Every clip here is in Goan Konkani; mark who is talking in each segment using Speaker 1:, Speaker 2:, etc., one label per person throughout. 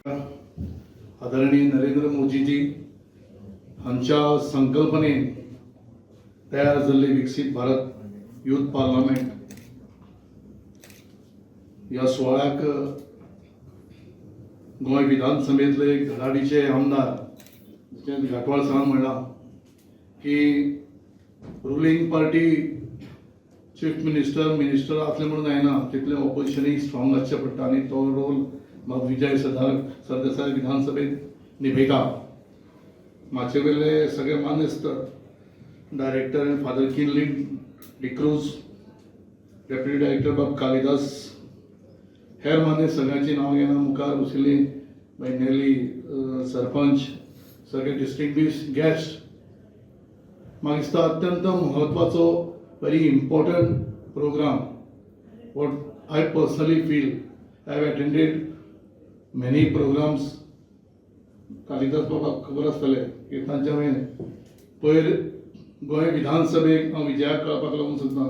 Speaker 1: आदरणीय नरेंद्र मोदीजी हांच्या संकल्पनेन तयार जाल्ली विकसीत भारत युथ पार्लमेंट ह्या सुवाळ्याक गोंय विधानसभेंतले एक धडाडीचे आमदार, जशें घाटवाळ सरान म्हणलां की ruling party, chief minister, minister असले म्हणून जायना, तितलें ऑपोजिशनूय स्ट्रॉंग आसचें पडटा आनी तो रोल बाब विजय सरदार सरदेसाय विधानसभेत निभयता. माचये वयले सगळे मानेस्त, डायरेक्टर आनी फादर किनलीन डिक्रूज, डेप्युटी डायरेक्टर बाब कालिदास, हेर मानेस्त, सगळ्यांची नांव घेना. मुखार बशिल्ली बाय नेली, सरपंच, सगळे डिस्टिंग्विश्ड गेस्ट, म्हाका दिसता अत्यंत म्हत्वाचो, very important program. What I personally feel, I have attended many programs. Kalidas बाबाक खबर आसतलें की तांच्या हांवें पयर गोंय विधानसभेक हांव विजयाक कळपाक लागून सुद्दां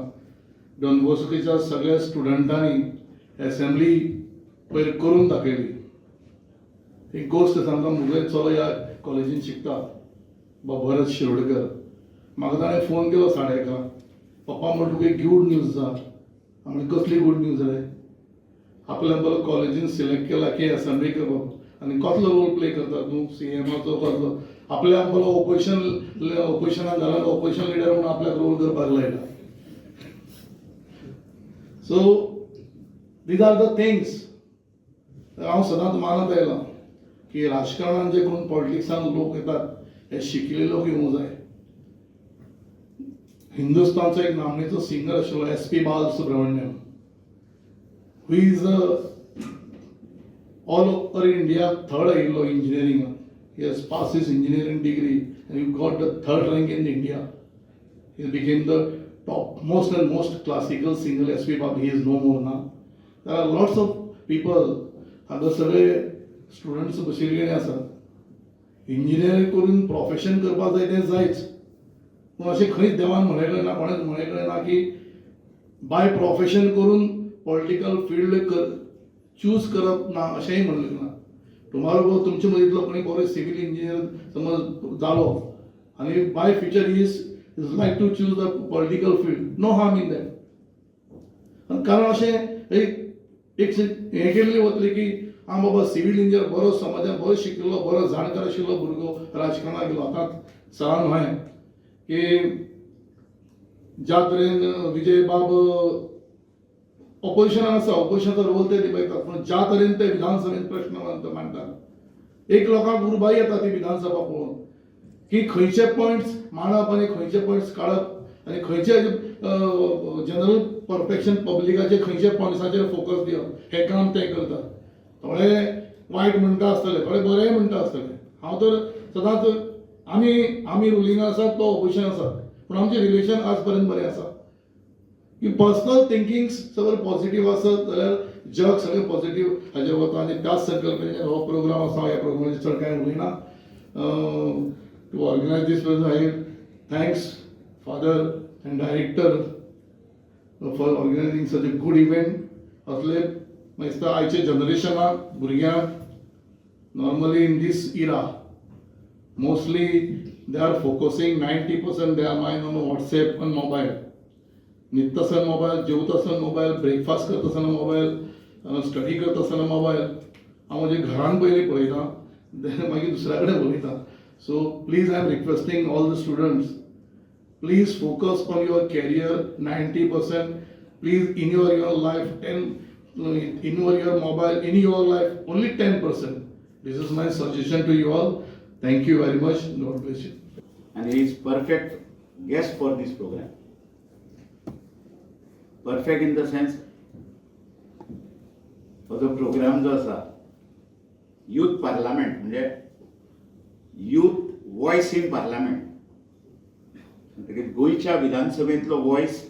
Speaker 1: डॉन बॉस्कोच्या सगळ्या स्टुडंटांनी एसेंब्ली पयर करून दाखयली. एक गोश्ट सांगता, म्हजो एक चलो ह्या कॉलेजीन शिकता, भरत शिरोडकर. म्हाका ताणें फोन केलो 11:30, "पप्पा," म्हणटा, "तुका एक गूड न्यूज आसा." हांव म्हणलें, "कसली गूड न्यूज रे?" आपल्या बरो कॉलेजीन सिलेक्ट केला की असेंब्ली करपाक आनी कसलो रोल प्ले करता तूं सीएमाचो, कसलो आपल्या बरो ओपोजिशन, ओपोजिशनान घाला, ओपोजिशन लिडर म्हणून आपल्याक रोल करपाक लायला. So these are the things. हांव सदांच मानत आयलां की राजकारणान जे कोण पॉलिटिक्सान लोक येतात, हे शिकिल्ले लोक येवंक जाय. हिंदुस्थानचो एक नामनेचो सिंगर आशिल्लो S P Bal Subramaniam, who is all over India third आयिल्लो इंजिनियरिंगान. He has pass his engineering degree and he got the third rank in India. He became the top most and most classical singer, S P Bal. He is no more now. There are lots of people. हांगा सगळे स्टुडंट्स बशिल्ले आसात. इंजिनियरींग करून प्रोफेशन करपाक जाय तें जायच, पूण अशें खंयच देवान म्हणलें ना, कोणेच म्हणलें ना की बाय प्रोफेशन करून पॉलिटिकल फिल्ड कर चूज करप ना, अशेंय म्हणलें ना. टुमारो तुमचे मदींतलो कोणी बरो सिवील इंजिनियर समज जालो आनी by future is like to choose the political field, no harm in that. कारण अशें एक एक हें केल्ली वतली की आं बाबा, सिवील इंजिनियर बरो, समाजान बरो शिकिल्लो, बरो जाणकार आशिल्लो भुरगो राजकारणाक गेलो. आतां सरान म्हळें की ज्या तरेन विजय बाब ऑपोजिशनान आसा, ऑपोजिशनाचो रोल ते निभयतात, पूण ज्या तरेन ते विधानसभेत प्रश्न मांडटात, एक लोकांक उर्बाय येता ती विधानसभा पळोवन की खंयचे पॉयंट्स मांडप आनी खंयचे पॉयंट्स काडप आनी खंयचे जनरल परफेक्शन पब्लिकाचे खंयचे पॉयंट्साचेर फोकस दिवप, हें काम ते करतात. थोडे वायट म्हणटा आसतले, थोडे बरेंय म्हणटा आसतले. हांव तर सदांच आमी रुलिंगान आसात, तो ऑपोजिशन आसा, पूण आमचें रिलेशन आज पर्यंत बरें आसा की पर्सनल थिंकींग सगळें पॉझिटिव्ह आसत जाल्यार जग सगळें पॉझिटिव्ह हाजेर वता. आनी त्याच संकल्पनेचेर हो प्रोग्राम आसा. ह्या प्रोग्रामाचेर चड कांय उलयना. To organize this, I thanks father and director for organizing such a good event. असले म्हाका दिसता आयच्या जनरेशनाक, भुरग्यांक, normally in this era mostly they are focusing 90% their mind on WhatsApp and mobile. न्हिदता आसतना मोबायल, जेवता आसतना मोबायल, ब्रेकफास्ट करता आसतना मोबायल, स्टडी करता आसतना मोबायल. हांव म्हज्या घरान पयलीं पळयता, देन मागीर दुसऱ्या कडेन उलयता. So please, I am requesting all the students, please focus on your career 90%. Please, in your life 10, in your mobile, in your life only 10%. This is my suggestion to you all. Thank you very much. God bless you.
Speaker 2: And he is perfect guest for this program. Perfect in the sense, हो जो प्रोग्राम जो आसा युथ पार्लमेंट, म्हणजे युथ वॉयस इन पार्लमेंट, म्हणटकीर गोंयच्या विधानसभेंतलो वॉयस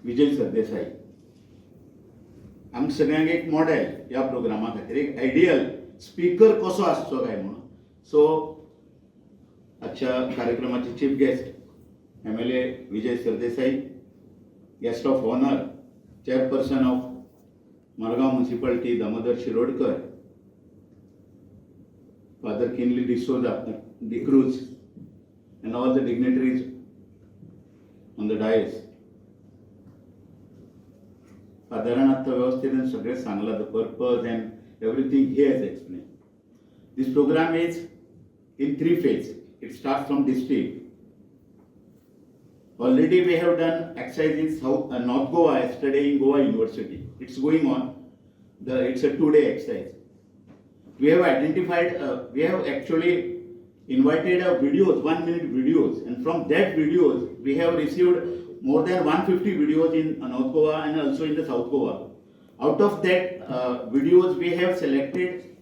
Speaker 2: विजय सरदेसाई आमकां सगळ्यांक एक मॉडेल ह्या प्रोग्रामा खातीर, एक आयडियल स्पीकर कसो आसचो काय म्हणून. सो आजच्या कार्यक्रमाचे chief guest MLA Vijay Sardesai, guest of honour chairperson of Margao Municipality Damodar Shirodkar, Father Kinley D'Souza, D'Cruz, and all the dignitaries on the dais. सादारण आत्ता व्यवस्थेन सगळें सांगलां, the purpose and everything he has explain. This program is in three phase. It start from district. Already we have done exercise in South North Goa yesterday in Goa University. It's going on. It's a 2-day exercise. We have identified, we have actually invited a videos, 1 minute videos, and from that videos, we have received more than 150 videos in North Goa and also in the South Goa. Out of that videos, we have selected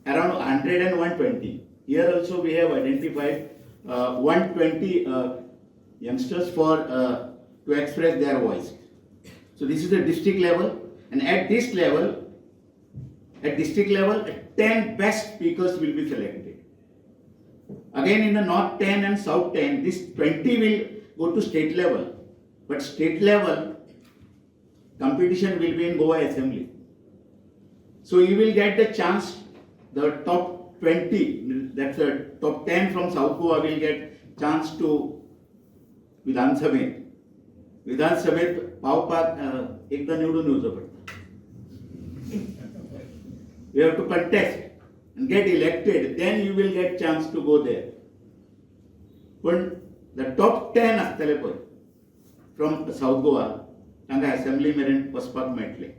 Speaker 2: around 100 and 120. Here also we have identified 120 youngsters for to express their voice. So this is the district level, and at this level, at district level, 10 best speakers will be selected. Again, in the North 10 and South 10, this 20 will go to state level. But state level competition will be in Goa Assembly. So you will get the chance, the top 20, that's the top 10 from South Goa will get chance to विधानसभेत. विधानसभेत पावपाक एकदां निवडून येवचो पडटा. You have to contest and get elected, then you will get chance to go there. पण the top 10 आसतले पळय फ्रॉम साऊथ गोवा, तांकां असेंब्ली मेरेन वचपाक मेळटलें.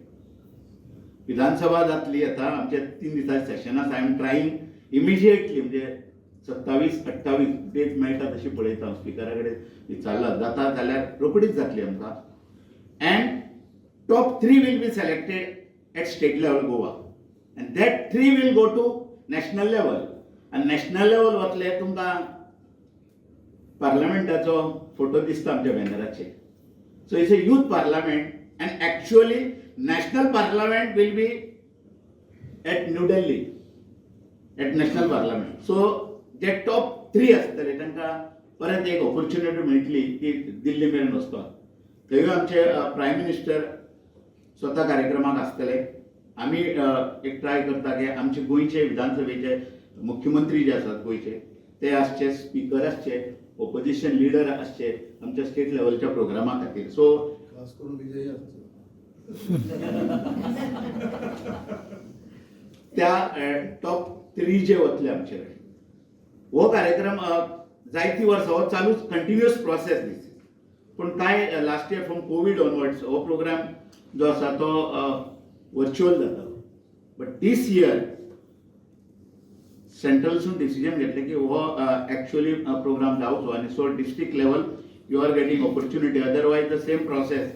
Speaker 2: विधानसभा जातली आतां आमचे 3 दिसांचे सेशन आसा. I am trying immediately, म्हणजे 27 28 डेट मेळटा तशी पळयता हांव. स्पिकरा कडेन विचारलां, जाता जाल्यार रोखडीच जातली आमकां. And top three will be selected at state level Goa, and that three will go to national level. आनी नॅशनल लेवल वतले, तुमकां पार्लमेंटाचो फोटो दिसता आमच्या बॅनराचेर. So it's a youth parliament, and actually national parliament will be at New Delhi, at national parliament. So J top three आसतले तांकां परत एक ऑपॉर्च्युनिटी मेळटली की दिल्ली मेरेन वचपाक. थंय आमचे प्रायम मिनिस्टर स्वता कार्यक्रमाक आसतले. आमी एक ट्राय करता की आमचे गोंयचे विधानसभेचे मुख्यमंत्री जे आसात गोंयचे, ते आसचे, स्पिकर आसचे, ओपोजिशन लिडर आसचे आमच्या स्टेट लेवलच्या प्रोग्रामा खातीर. सो
Speaker 1: खास करून विजयी आसचो.
Speaker 2: त्या टॉप थ्री जे वतले आमचे कडेन, हो कार्यक्रम जायतीं वर्सां हो चालूच, कंटिन्युअस प्रोसेस दीस. पूण कांय last year from Covid onwards हो प्रोग्राम जो आसा तो वर्च्युअल जाता. बट दीस इयर सेंट्रलसून डिसिजन घेतलें की हो एक्च्युअली प्रोग्राम जावचो आनी so district level you are getting opportunity. Otherwise the same process,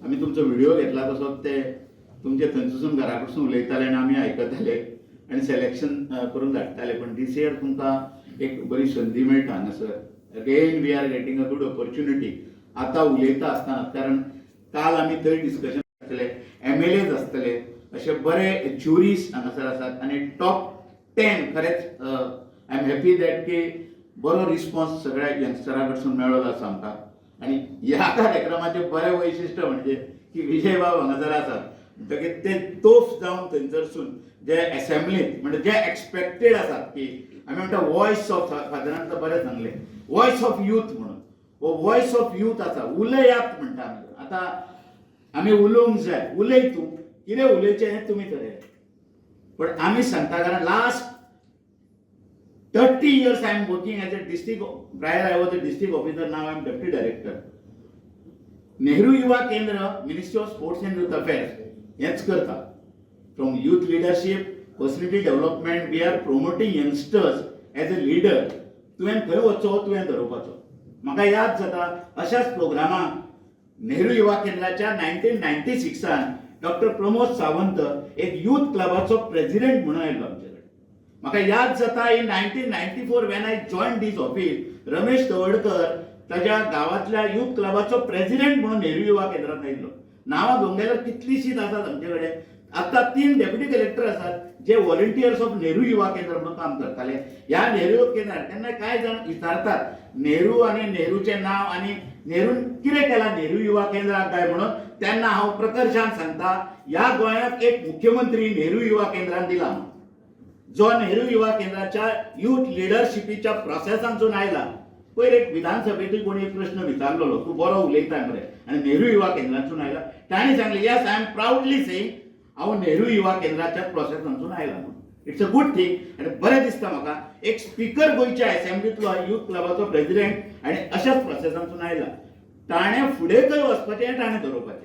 Speaker 2: आमी तुमचो व्हिडिओ घेतला तसोच ते तुमचे थंयसून घरा कडसून उलयताले आनी आमी आयकताले आनी सिलेक्शन करून धाडटाले. पण दीस इयर तुमकां एक बरी संदी मेळटा हांगासर. Again we are getting a good opportunity. आतां उलयता आसतना, कारण काल आमी थंय डिस्कशन आसतले, एमएलएज आसतले, अशे बरे ज्युरीस हांगासर आसात आनी टॉप 10. खरेंच I am happy that की बरो रिस्पॉन्स सगळ्या यंगस्टरा कडसून मेळ्ळो आसा आमकां. आनी ह्या कार्यक्रमाचें बरें वैशिश्ट म्हणजे की विजय बाब हांगासर आसात म्हणटकीर ते तोफ जावन थंयसरसून जे एसेंब्लीत, म्हणजे जे एक्सपेक्टेड आसात की आमी म्हणटा वॉयस ऑफ, फादरान तर बरें सांगलें, वॉयस ऑफ यूथ म्हणून. हो वॉयस ऑफ यूथ आसा. उलयात म्हणटा आमी. आतां आमी उलोवंक जाय. उलय तूं, कितें उलयचें हें तुमी थरयात, पण आमी सांगता, कारण last 30 years I am working as a district. Prior I was a district officer, now I am deputy director. Nehru Yuva Kendra, Ministry of Sports and Youth Affairs हेच करता. From youth leadership, personality development, we are promoting youngsters as a leader. तुवें खंय वचचो, तुवें धरोवपाचो. म्हाका याद जाता, अशाच प्रोग्रामाक नेहरू युवा केंद्राच्या 1996न डॉक्टर प्रमोद सावंत एक युथ क्लबाचो प्रेसिडेंट म्हणून आयलो आमचे कडेन. म्हाका याद जाता, in 1994 when I join this office, Ramesh Tawadkar ताज्या गांवांतल्या युथ क्लबाचो प्रेसिडेंट म्हणून नेहरू युवा केंद्रात आयिल्लो. नांवां घेवंक गेल्यार कितलींशींच आसात आमचे कडेन. आतां तीन डेप्युटी कलेक्टर आसात जे व्हॉलंटियर्स ऑफ नेहरू युवा केंद्र म्हणून काम करताले. ह्या नेहरू युवा केंद्रात तेन्ना कांय जाण विचारतात, नेहरू आनी नेहरूचें नांव आनी नेरून कितें केलां नेहरू युवा केंद्राक काय म्हणून तेन्ना हांव प्रकर्शान सांगता, ह्या गोंयांत एक मुख्यमंत्री नेहरू युवा केंद्रान दिला म्हणून. जो नेहरू युवा केंद्राच्या युथ लिडरशिपीच्या प्रोसेसांतसून आयला. पयर एक विधानसभेतूय कोणी एक प्रश्न विचारलेलो, तूं बरो उलयता मरे आनी नेहरू युवा केंद्रांतसून आयला. ताणें सांगलें, "Yes, I am proudly saying, हांव नेहरू युवा केंद्राच्या प्रोसेसांतसून आयला" म्हणून. It's a good thing आनी बरें दिसता म्हाका, एक स्पिकर गोंयच्या असेंब्लीतलो, युथ क्लबाचो प्रेसिडेंट आनी अशाच प्रोसेसांतसून आयला. ताणें फुडें खंय वचपाचें हें ताणें थारोवपाचें.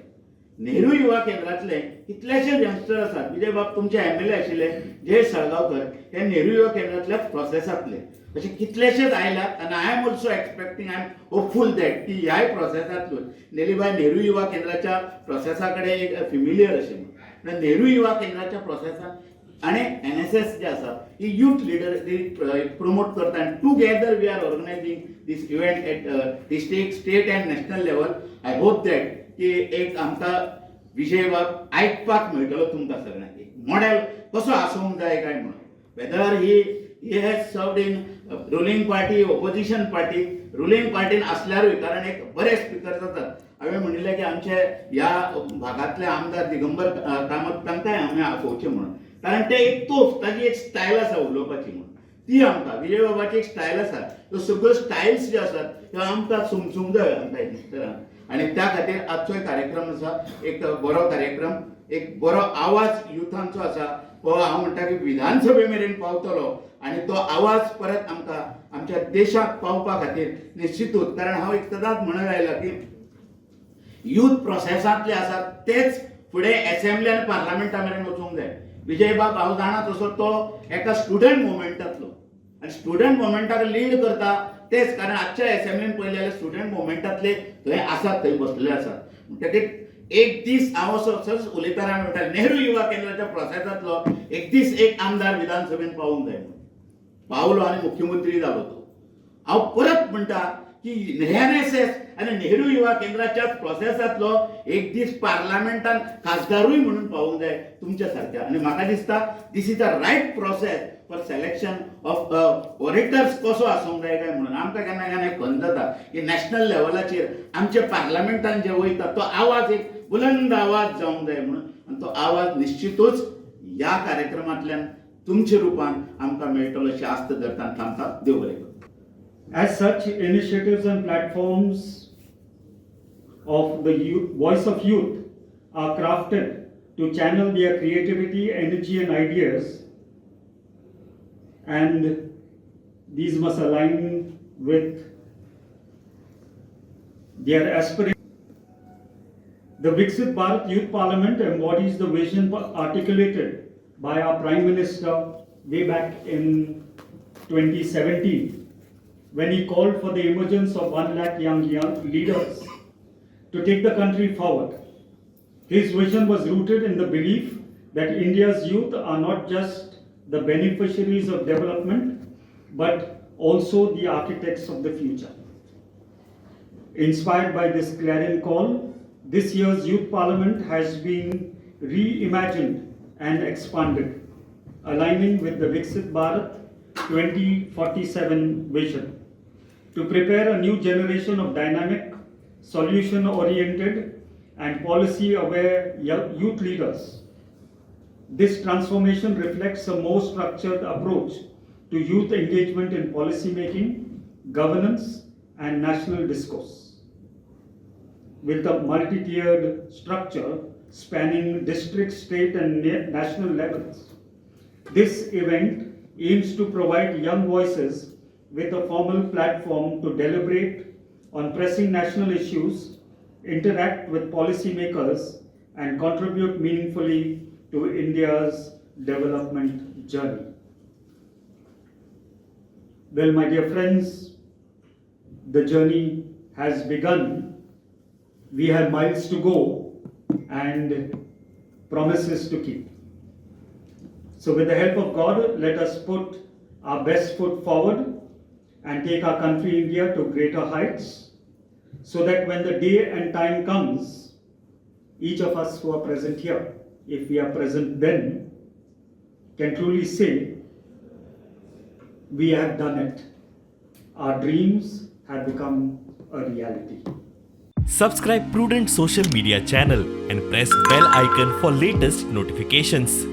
Speaker 2: नेहरू युवा केंद्रातले कितलेशेच यंगस्टर आसात. विजय बाब, तुमचे एमएलए आशिल्ले जयेश साळगांवकर हे नेहरू युवा केंद्रातल्या प्रोसेसांतले. अशे कितलेशेच आयल्यात आनी I am also expecting, I am hopeful that की ह्याय प्रोसेसांतून नेलीबाय नेहरू युवा केंद्राच्या प्रोसेसा कडेन एक फिमिलियर अशें म्हणून नेहरू युवा केंद्राच्या प्रोसेसात आनी एनएसएस जे आसा ही युथ लिडर प्रमोट करता आनी together we are organizing this event at district, state and national level. I hope that की एक आमकां विजय बाब आयकपाक मेळटलो तुमकां सगळ्यांक, एक मॉडेल कसो आसूंक जाय काय म्हणून. Whether he has served in ruling party, opposition party, ruling पार्टीन असल्यारूय, कारण एक बरे स्पिकर जातात. हांवें म्हणिल्लें की आमचे ह्या भागांतले आमदार दिगंबर कामत, तांकांय आमी आफोवचे म्हणून, कारण ते एक तोफ, ताजी एक स्टायल आसा उलोवपाची म्हणून. ती आमकां विजय बाबाची एक स्टायल आसा. त्यो सगळ्यो स्टायल्स ज्यो आसात त्यो आमकां समजूंक जाय आमकां यंगस्टरांक. आनी त्या खातीर आजचो कार्यक्रम आसा एक बरो कार्यक्रम, एक बरो आवाज युथांचो आसा. हो हांव म्हणटा की विधानसभे मेरेन पावतलो आनी तो आवाज परत आमकां आमच्या देशाक पावपा खातीर निश्चितूच. कारण हांव एक सदांच म्हणत आयला की युथ प्रोसेसांतले आसात तेच फुडें एसेंब्ली आनी पार्लमेंटा मेरेन वचूंक जाय. विजय बाब, हांव जाणा तसो तो एका स्टुडंट मुवमेंटांतलो आनी स्टुडंट मुवमेंटाक लीड करता तेच, कारण आजच्या एसेंब्लीन पळयलें जाल्यार स्टुडंट मुवमेंटांतले थंय आसात, थंय बसलेले आसात. म्हणटकीर एक दीस हांव असो सहज उलयतना म्हणटा, नेहरू युवा केंद्राच्या प्रोसेसांतलो एक दीस एक आमदार विधानसभेन पावूंक जाय म्हणून. पावलो आनी मुख्यमंत्री जालो तो. हांव परत म्हणटा की एनएसएस आनी नेहरू युवा केंद्राच्याच प्रोसेसांतलो एक दीस पार्लमेंटान खासदारूय म्हणून पावूंक जाय तुमच्या सारक्या. आनी म्हाका दिसता this is the right process for selection of orators कसो आसूंक जाय काय म्हणून. आमकां केन्ना केन्ना खंत जाता की नॅशनल लेवलाचेर आमच्या पार्लमेंटान जे वयता तो आवाज एक बुलंद आवाज जावंक जाय म्हणून. आनी तो आवाज निश्चितूच ह्या कार्यक्रमांतल्यान तुमच्या रुपान आमकां मेळटलो अशी आस्त धरता आनी थांबता. देव बरें करूं.
Speaker 3: As such, initiatives and platforms of the youth, Voice of Youth are crafted to channel their creativity, energy, and ideas, and these must align with their aspirations. The Viksit Bharat Youth Parliament embodies the vision articulated by our Prime Minister way back in 2017 when he called for the emergence of 1 lakh young leaders to take the country forward. His vision was rooted in the belief that India's youth are not just the beneficiaries of development, but also the architects of the future. Inspired by this clarion call, this year's Youth Parliament has been reimagined and expanded, aligning with the Viksit Bharat 2047 vision to prepare a new generation of dynamic, solution oriented, and policy aware youth leaders. This transformation reflects a more structured approach to youth engagement in policy making, governance, and national discourse. With a multi tiered structure spanning district, state, and national levels, this event aims to provide young voices with a formal platform to deliberate on pressing national issues, interact with policymakers, and contribute meaningfully to India's development journey. Well, my dear friends, the journey has begun. We have miles to go and promises to keep. So, with the help of God, let us put our best foot forward and take our country, India, to greater heights so that when the day and time comes, each of us who are present here, if we are present then, can truly say, "We have done it. Our dreams have become a reality."
Speaker 4: Subscribe Prudent Social Media channel and press bell icon for latest notifications.